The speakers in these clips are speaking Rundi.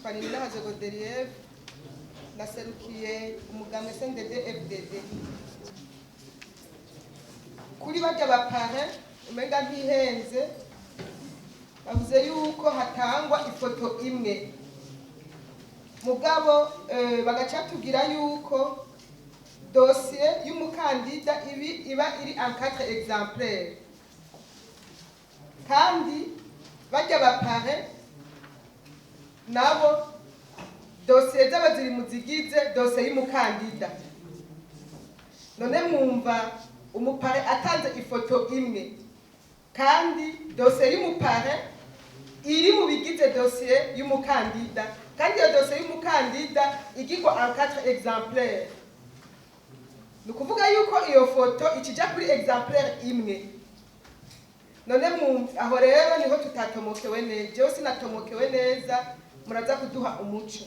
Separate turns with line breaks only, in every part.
Nitwa Nininahaze Godelieve, naserukiye umugambwe CNDD FDD. Kuri barya ba parrain, umenga ntihenze, bavuze yuko hatangwa ifoto imwe, mugabo bagaca tubwira yuko dosiye y'umukandida ibi iba iri en quatre exemplaires, kandi barya ba parrain nabo dosiye zabo ziri mu zigize dosiye y'umukandida. None mwumva umu parrain atanze ifoto imwe kandi dosiye y'umu parrain iri mu bigize dosiye y'umukandida, kandi iyo dosiye y'umukandida igirwa en quatre exemplaires, ni ukuvuga yuko iyo foto ikija kuri exemplaire imwe. None mwumva aho rero niho tutatomokewe neza. Jewe sinatomokewe neza, muraza kuduha umuco.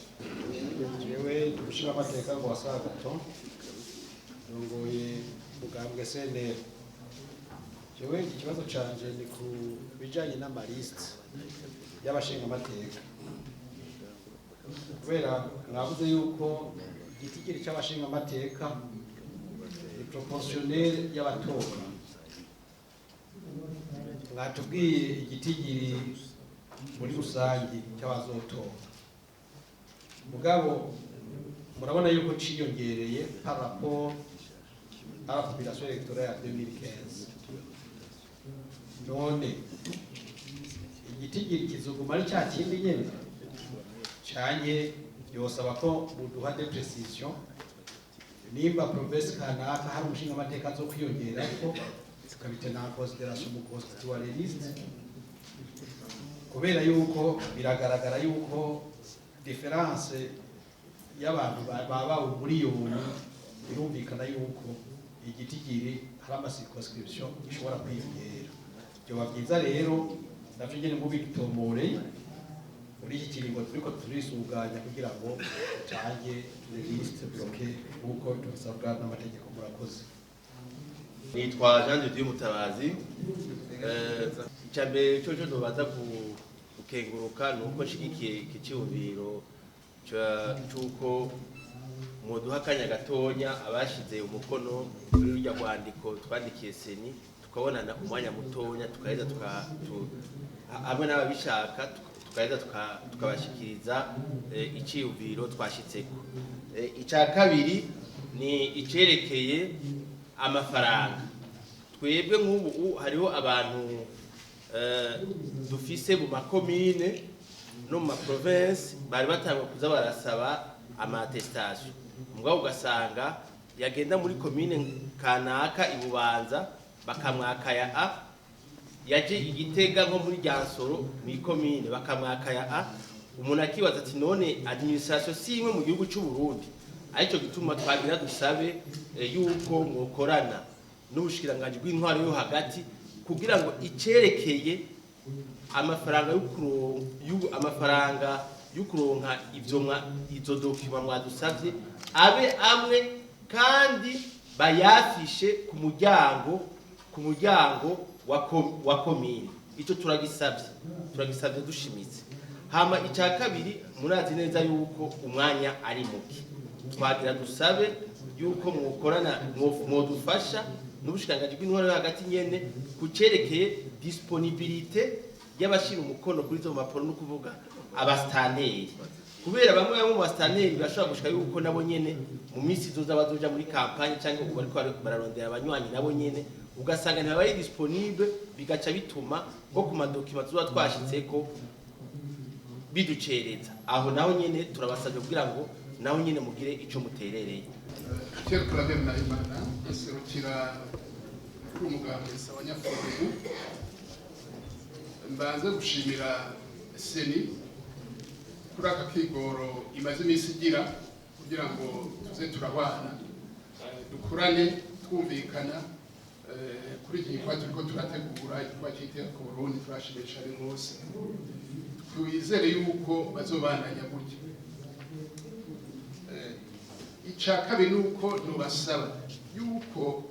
Jewe umushingamateka ngo wasagato ndongoye mugambwe CNL. Jewe ikibazo canje ni ku bijanye n'ama listes y'abashingamateka, kubera mwavuze yuko igitigiri c'abashingamateka ni proportionnel y'abatora. Mwatubwiye igitigiri muri rusangi cy'abazotora, mugabo murabona yuko ciyongereye par rapport à la population électorale ya 2015. None igitigiri kizoguma ari cya kindi nyene, canke yosaba ko muduha des précisions nimba province kanaka hari umushingamateka azo kwiyongerako, tukabitena en considération mu constituer les listes? Kubera yuko biragaragara yuko différence y'abantu baba umuriyoni, birumvikana yuko igitigiri hari ama circonscription ishobora kwiyongera. Byoba byiza rero navyo nyene mubitomoreye muri iki kiringo turiko turisuganya kugira ngo dutange liste bloquée nk'uko tubisabwa n'amategeko. Murakoze.
Nitwa Jean de Dieu Mutabazi. Icya mbere cyo tubaza gukenguruka ni uko nshigikiye iki cyumviro c'uko muduha akanya gatonya abashize umukono kuri rurya rwandiko twandikiye CENI, tukabonana umwanya mutonya, tukaheza hamwe n'ababishaka, tukaheza tukabashikiriza iciyumviro twashitseko. Icya kabiri ni icerekeye amafaranga. Twebwe nk'ubu hariho abantu dufise mu makomine no mu ma provinces bari batangwa kuza barasaba ama attestations, mugabo ugasanga yagenda muri komine kanaka ibubanza bakamwaka ya A, yaje igitega nko muri Ryansoro mw'ikomine bakamwaka ya A. Umuntu akibaza ati: "None administration si imwe mu gihugu cy'u Burundi?" Aricyo gituma twagira dusabe yuko mwokorana n'ubushikiranganji bw'intwaro yo hagati kugira ngo icerekeye amafaranga amafaranga yo kuronka ivyo izo documents mwadusavye abe amwe, kandi bayafishe ku muryango wa komine. Ico turagisavye, turagisavye dushimitse. Hama icya kabiri, murazi neza yuko umwanya ari muke. Twagira dusabe yuko mwokorana, mwodufasha n'ubushikiranganji bw'intwaro yo hagati nyene ku cerekeye disponibilité y'abashira umukono kuri izo mpapuro, no kuvuga abasitanteri, kubera bamwe bamwe mu basitanteri bashobora gushika yuko nabo nyene mu minsi izoza bazoja muri campagne cyangwa ubu bariko bararondera abanywanyi, nabo nyene ugasanga ntibabaye disponible, bigaca bituma nko ku ma documents tuba twashitseko biducereza. Aho naho nyene turabasabye kugira ngo naho nyene mugire ico muterereye.
Pierre Claver Nahimana, aserukira kuri umugambwe Abanyafurugu. Mbanze gushimira CENI kuri aka kigoro imaze iminsi igira kugira ngo tuze turahwana, dukurane twumvikana kuri iki gikorwa turiko turategura, igikorwa cy'iteka ku Burundi. Turashimiye cyane rwose, twizere yuko bazobandanya gutya. Icya kabiri ni uko nubasaba yuko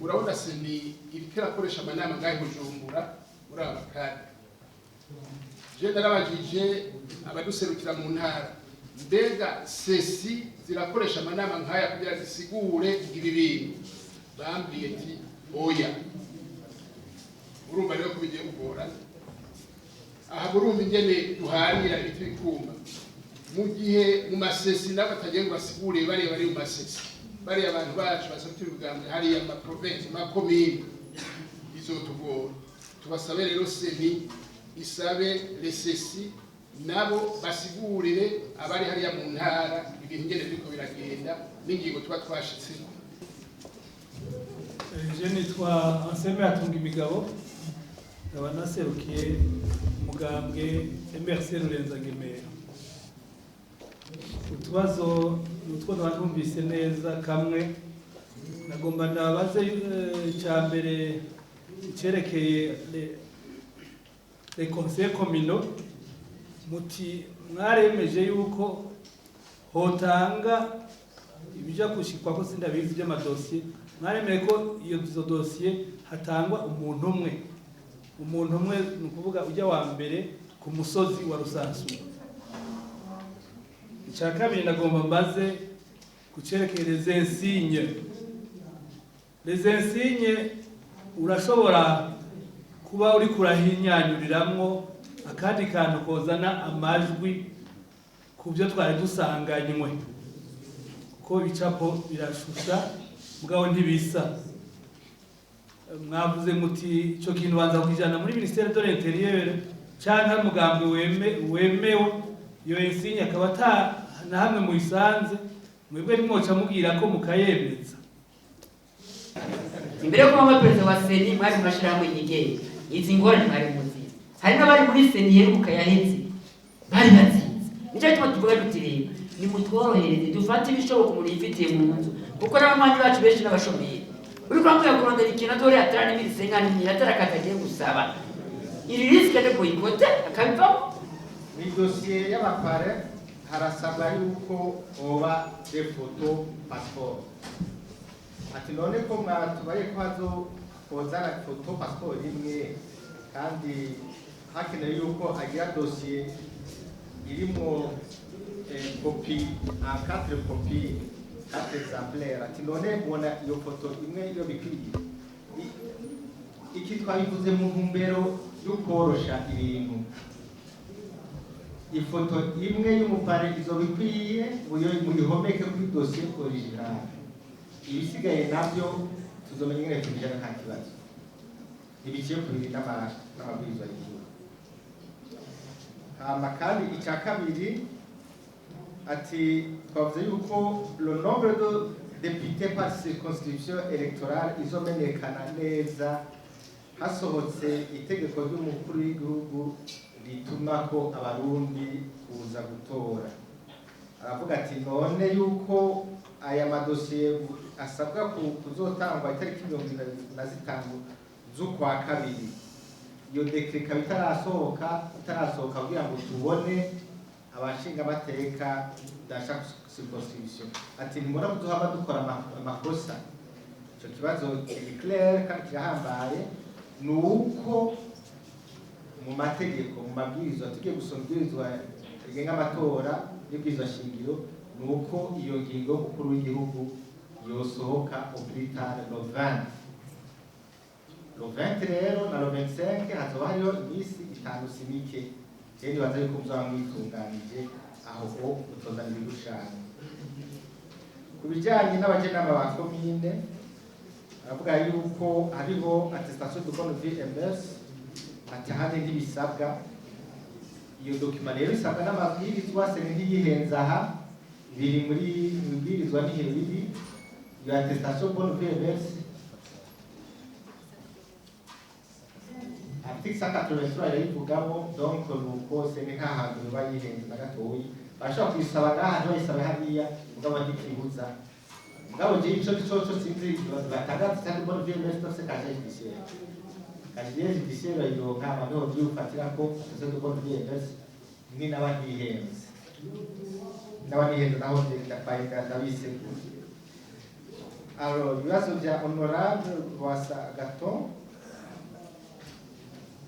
murabona CENI iriko irakoresha amanama ngahe Bujumbura muri aba makadi. Je narabajije abaduserukira mu ntara, mbega CECI zirakoresha amanama nk'aya kugira zisigure ibi bintu? Bambwiye ati oya. Urumva rero ko bigiye kugorana aha. Murumva ingene duharira ibiti bikuma mu gihe mu ma CECI nabo batagiye ngo basigure. Bariya bari mu ma CECI, bariya abantu bacu basabye ubugambwe hariya mu ma provinces, mu makomine, bizotugora. Tubasabe rero, CENI isabe les CECI nabo basigurire abari hariya mu ntara ibintu ingene biriko biragenda n'ingingo tuba twashitseko.
Je nitwa Anselme Atunga Imigabo, nkaba naserukiye umugambwe MRC Rurenza-Ngemero. Utubazo ni utwo numvise neza. Kamwe nagomba ndabaze, icya mbere icerekeye les conseils communaux. Muti mwaremeje yuko hotanga ibija gushikwa ko sindabizi by'amadosiye, mwaremeye ko iyo izo dosiye hatangwa umuntu umwe, umuntu umwe, ni ukuvuga ujya wa mbere ku musozi wa Rusansura. Icya kabiri nagomba mbaze ku cerekeye les insignes. Les insignes, urashobora kuba uri kurahinyanyuriramwo akandi kantu kozana amajwi ku byo twari dusanganywe, kuko ibicapo birashusha mugabo ntibisa. Mwavuze muti ico kintu banza kukijana muri ministère de l'Intérieur canke mugambwe wemewe, iyo insigne akaba ata na hamwe muyisanze, mwebwe nimwoca mubwira ko mukayemeza.
Imbere yo kuba perezida wa CENI mwari mu mashyirahamwe yigenga, izi ngorane mwari muzizi. Hari n'abari muri CENI iheruka yaheze bari batsinze. Nicyo gituma tuvuga tuti reba, nimutworohereze, dufate ibishoboka umuntu yifitiye mu nzu, kuko n'abanywanyi bacu benshi n'abashomeri. Uriko uramubwira kurondera ikintu atore atara n'ibiri senkani mille, atari akazi agiye gusaba, iri risque de boycotter akabivamo.
Mu idosiye y'aba parrains harasabwa yuko hoba des photos passeport. Ati none ko mwatubaye ko hazo kozana photo passeport imwe, kandi hakenewe yuko agira dosiye irimo copie en quatre copies, quatre exemplaires. Ati none mubona iyo foto imwe iyo bikwiye? Iki twabivuze mu ntumbero yo korosha ibintu. Ifoto imwe y'umu parrain izoba ikwiye, muyihomeke kuri dosiye originale. Ibisigaye nabyo tuzomenya ingene tubijana, nta kibazo, ntibiciye ku biri n'amabwirizwa y'igihugu. Hama kandi icya kabiri, ati twavuze yuko le nombre de députés par circonscription électorale izomenyekana neza hasohotse itegeko ry'umukuru w'igihugu rituma ko Abarundi kuza gutora. Aravuga ati none yuko aya madosiye asabwa kuzotangwa itariki 25 z'ukwa kabiri, iyo décret ikaba itarasohoka kugira ngo tubone abashingamateka dans chaque circonscription, ati ntimubona kuduhava dukora amakosa? Ico kibazo kiri clair kandi kirahambaye. Ni uko mu mategeko, mu mabwirizwa, tugiye gusoma ibwirizwa rigenga amatora n'ibwirizwa shingiro, ni uko iyo ngingo y'umukuru w'igihugu yosohoka au plus tard le 20. Le 20 rero na le 25 hazoba hariho iminsi 5, si mike. Rero nibaza yuko muzaba mwitunganije aho ho mutozana ibirushanyo. Ku bijyanye n'abajenama ba komine, aravuga yuko hariho attestation de bonne vie et mœurs, ati ahandi ntibisabwa. Iyo document rero isabwa n'amabwirizwa, CENI ntiyihenze aha, biri muri mu ibwirizwa nihe biri iyo attestation bonne vie et mœurs. Article 183 irayivugamo. Donc nuko CENI nta hantu yoba yihenze na gatoyi. Bashobora kuyisaba ngaha, ntibayisaba hariya, mugabo ntikibuza. Mugabo jewe ico coco sinzi batangaza cyane. Bonne vie et mœurs dufise casier judiciaire, casier judiciaire bayironka abantu vyufatira ko attestation de bonne vie et mœurs. Ni naba ntihenze, naba nihenze naho ndabisegura. Alors, ibibazo vya honorable Rwasa Gaton.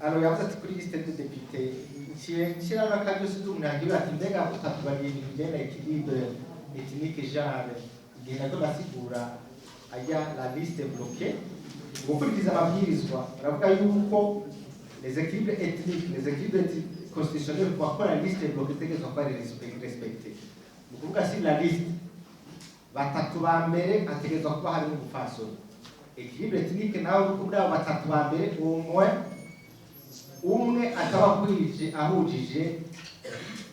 Alors yavuze ati kuri liste de député Nshyiraho n'akaryo, sinzi umuntu yagira ati: "Mbega utatubariye ibintu bijyanye na équilibre ethnique genre?" Igihe nabwo nasigura ajya la liste bloquée, gukurikiza amabwirizwa baravuga yuko les équilibres ethniques, les équilibres constitutionnels ku bakora liste bloquée itegerezwa kuba ari respecté. Ni ukuvuga, si la liste batatu ba mbere hategerezwa kuba harimo umupfasoni. Équilibre ethnique nawe nuko muri abo batatu ba mbere umwe umwe ataba akwije, ahujije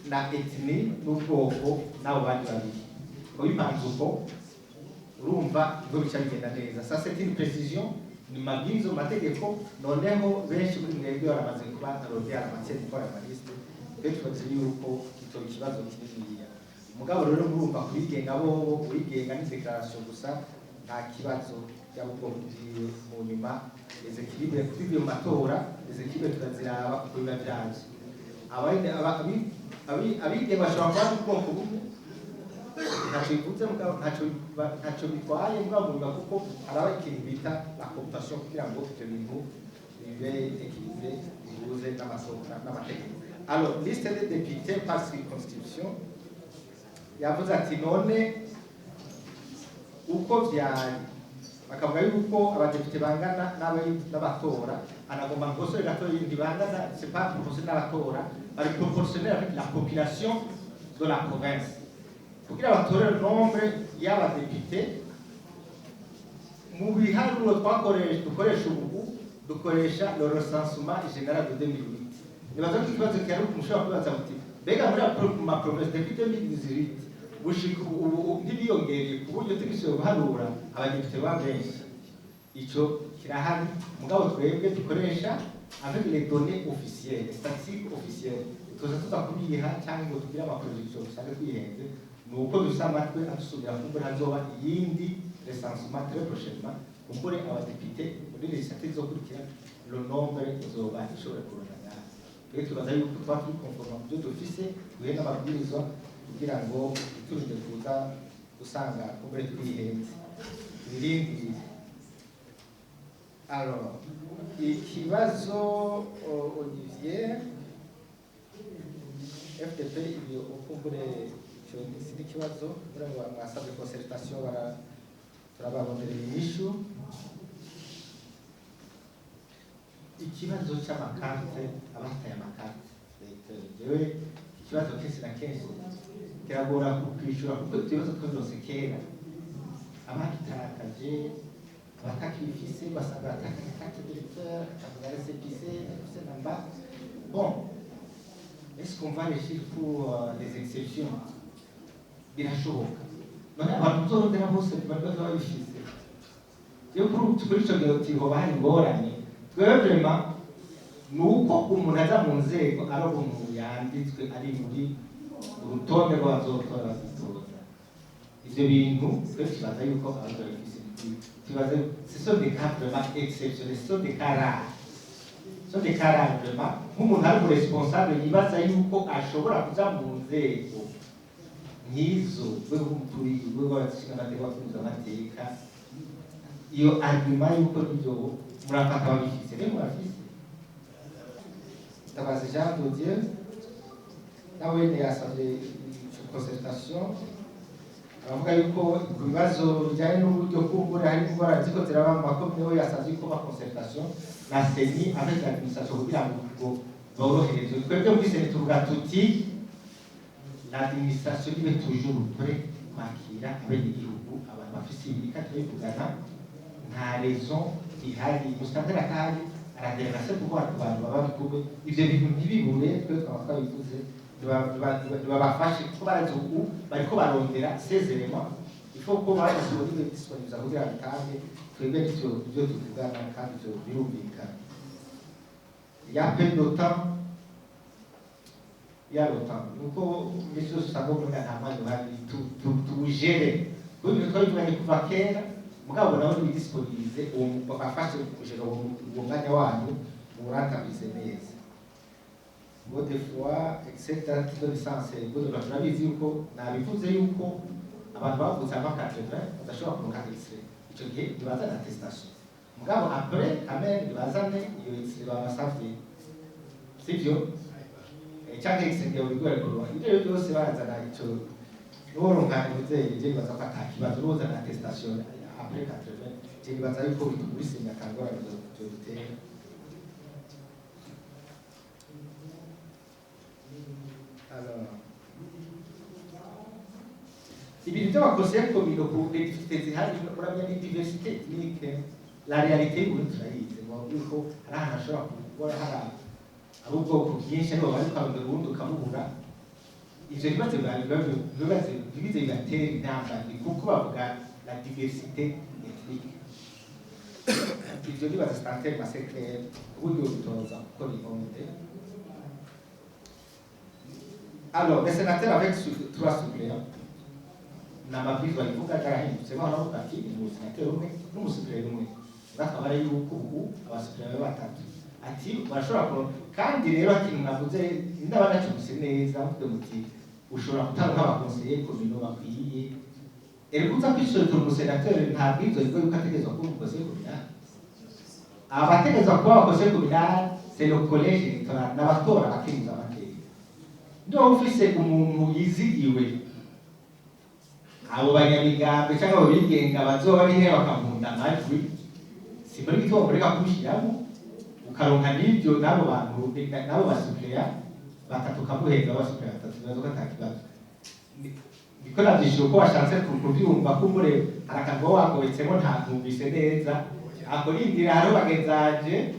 na ethnie n'ubwoko n'abo bandi babiri. Ngo bipanze uko, urumva ngo bica bigenda neza. Ça, c'est une précision, ni mabwiriza mu mategeko. Noneho benshi muri mwebwe baramaze kuba rodés à la matière, gukora ama listes. Twe tubaze yuko icyo kibazo kininiya. Mugabo rero murumva kubigenga bobo, uwigenga ni déclaration gusa, nta kibazo by'ubwoko bwiwe. Mu nyuma les équilibres, tugiye mu matora, les équilibres turaziraba uko biba vyaje. Abigenga bashobora kuba n'ubwoko bumwe, ntacyo bivuze mugabo, ntacyo bitwaye mugabo mubiba, kuko haraba ikintu bita la cooptation kugira ngo ivyo bintu bibe équilibré, bihuze n'amatora n'amategeko. Alors, liste des députés par circonscription, yavuze ati none uko vyari, bakavuga yuko abadepite bangana n'abatora. Anagomba ngosore gatoya, ntibangana, c'est pas proportionnel n'abatora, bari proportionnel avec la population de la province kugira batore le nombre y'abadepite. Mu biharuro twakoresha, dukoresha ubu, dukoresha le recensement général de 2008. Nibaza ko ikibazo cyari mushobora kwibaza muti: "Mbega muri ma province depuis 2018 gushika ubu ntibiyongereye ku buryo tugishoboye guharura abadepite ba benshi?" Ico kirahari, mugabo twebwe dukoresha avec les données officielles, statistiques officielles. Tuza tuza kubiha cyangwa ngo tugire ama projections usange twihenze. Ni uko dufise amatwi adusubira, kumbure hazoba iyindi recensement très prochainement, kumbure abadepite muri législative izokurikira le nombre izoba ishobora kurondana. Twe tubaza yuko tuba turi conforme mu byo dufise, duhe n'amabwirizwa kugira ngo ntiturinde kuza usanga kumbure twihenze, tubirindire. Alors, ikibazo Olivier FDP, ibi ukumbure icyo si n'ikibazo, kugira ngo mwasabye concertation, bara turabaronderera inyishu. Ikibazo c'ama cartes, abataye ama cartes, jewe ikibazo kenshi na kenshi kiragora kwishura, kuko ibyo bibazo twabyose kera, ababitakaje, abatakibifise, basanga batakaje carte d'électeur, akavuga récépissé, récépissé namba. Bon, est-ce qu'on va régir pour les exceptions? Birashoboka. None abantu tuzorondera bose bari baza babifise? Iyo kuri ico gihe uti hoba hari ingorane, twebwe vraiment ni uko umuntu aza mu nzego ari umuntu yanditswe, ari muri urutonde rw'abazotora bazitoza. Ivyo bintu twese tubaza yuko abantu babifise, tubaza ce sont des cas vraiment exceptionnels, ce sont des cas rares, ce sont des cas rares vraiment. Nk'umuntu ari mu responsable yibaza yuko ashobora kuja mu nzego nk'izo, rwego rw'umukuru w'igihugu, rwego rw'abashinga amateka, abakunzi amateka, iyo argument yuko nivyo murafata babifise, rero murafise. Tabazi Jean de Dieu nawe yasabye concertation, aravuga yuko ku bibazo bijyanye n'uburyo kumbura hari indwara ziko ziraba mu makomine, we yasabye ko ba concertation na CENI avec l'administration kugira ngo boroherezwe. Twebwe muri CENI tuvuga tuti l'administration ibe toujours prêt kwakira abenegihugu, abantu bafise ibirika turabivugana, nta raison ihari. Musitanteri atahari aradelegase pouvoir ku bantu baba bikumwe. Ivyo bintu ntibibure, twe twaba twabivuze, ntibabafashe kuko barazi ubu bariko barondera ces éléments, il faut ko ba disponibiliza kugira bitange. Twebwe nivyo tuvugana kandi ivyo birumvikana. Ya peu de temps, ya le temps, nuko imisi yose usanga umenga nta mwanya uhari tuwujere, kuko ibintu twabivuganye kuva kera. Mugabo nabo nibidisponibilize, uwo bafashe kujera uwo mwanya wanyu muwurantabilize neza. Ngo des fois excès de licence ngo turabizi yuko nabivuze yuko abantu bavutse avant 80 badashobora kuronka extrait. Ico gihe ntibazana attestation, mugabo après quand même ntibazane iyo extrait babasavye, sivyo? Canke extrait obligatoire, ibyo rero byose barazana ico n'uworonka imuzeye, je nibaza ko ata kibazo. N'uwozana attestation après 80, je nibaza yuko muri CENI atangorane vyodutera. Alors, ibintu by'aba conseillers communaux, ku les difficultés zihari, muramenya ni diversité ethnique. La réalité y'Uburundi turayizi, ngo yuko hari ahantu hashobora kuba hari ab'ubwoko bwinshi, ariko bari kwambaza ubundi ukamubura. Ivyo ntibize bibatera intambamyi, kuko bavuga la diversité ethnique. Ivyo nibaza c'est un terme assez clair, uburyo bitoza kuko ni honte. Alors, les sénateurs avec trois suppléants, n'amabwiriza ivuga yarahindutse, baravuga ati ni umusenateri umwe n'umu suppléant umwe. Akaba ari yuko ubu aba suppléants babe batatu, ati barashobora kuba. Kandi rero ikintu mwavuze ndaba nacyumvise neza, muvuge muti ushobora kutaronka aba conseillers communaux bakwiye. Erega uza kwishotora umusenateri, nta bwizo bivuga yuko ategerezwa kuba umu conseiller communal. Abategerezwa kuba aba conseillers communal, c'est le collège électoral, n'abatora abakenyuza amateka. Niba ufise umuntu yizigiwe, abo banyamigambi cyangwa abo bigenga bazoba ari he bakamunda amajwi, si muri gitondo mureka kumushyiramo, ukaronka n'ibyo n'abo bantu n'abo ba suppléants batatu, ukamuheza aba suppléants batatu, bibaza ko ata kibazo. Niko navyishuye uko washatse kuvyumva. Kumbure hari akantu uba wagobetsemo ntakumvise neza, ako rindira, hariho bagenzanje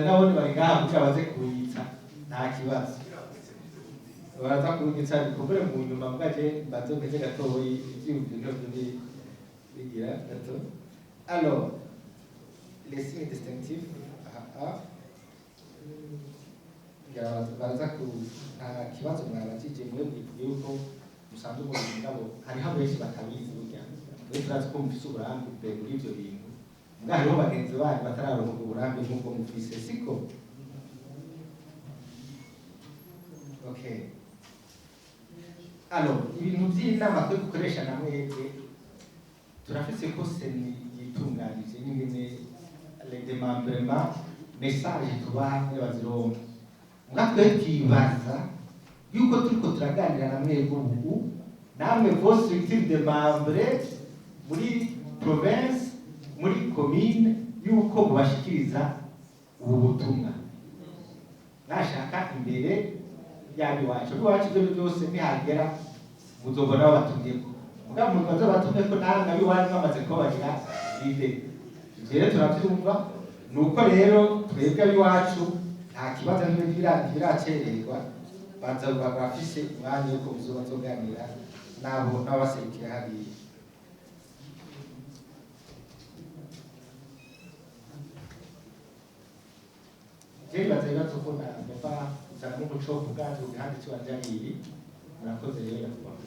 nabone bari ngaha kugira baze kunyitsa, nta kibazo, baraza kunyitsa bikumbure mu nyuma. Mwaje mbanze mpeze gatoyi ivyiyumviro ntivyo bigira gato. Alors, les signes distinctifs, aha ngira baraza ku nta kibazo mwabajije. Mwe mwivuge yuko musanzwe mubizi, mugabo hariho benshi batabizi. Burya twe turazi ko mufise uburambe mbere muri ivyo bintu, mbwa hariho bagenzi banyu batararonka ubwo burambe nk'ubwo mufise, siko? Okay. Alors, ibintu by'inama twe dukoresha na mwebwe, turafise ko CENI yitunganije n'ingene les démembrements, message tubaha nyene bazironka. Mbwa twe twibaza yuko turiko turaganira na mwebwe ubu, namwe vos structures de membres muri province, muri commune, yuko mubashikiriza ubu butumwa mwashaka imbere yaba iwacu. Iwacu ibyo byose nihagera muzobona babatumyeko, mugabo umuntu bazobatumyeko namwe ab'iwanyu bamaze kubabarira ide. Ivyo rero turavyumva. Ni uko rero twebwe ab'iwacu nta kibazo, ntibiracererwa, baza bafise umwanya yuko muzoba bazoganira nabo n'abaserukira hariya. Je nibaza ibibazo ko nagomba kuzanamo umuco ku bwanjye ku gihande cy'iwanje ari ibi. Murakoze rero, nyakubahwa.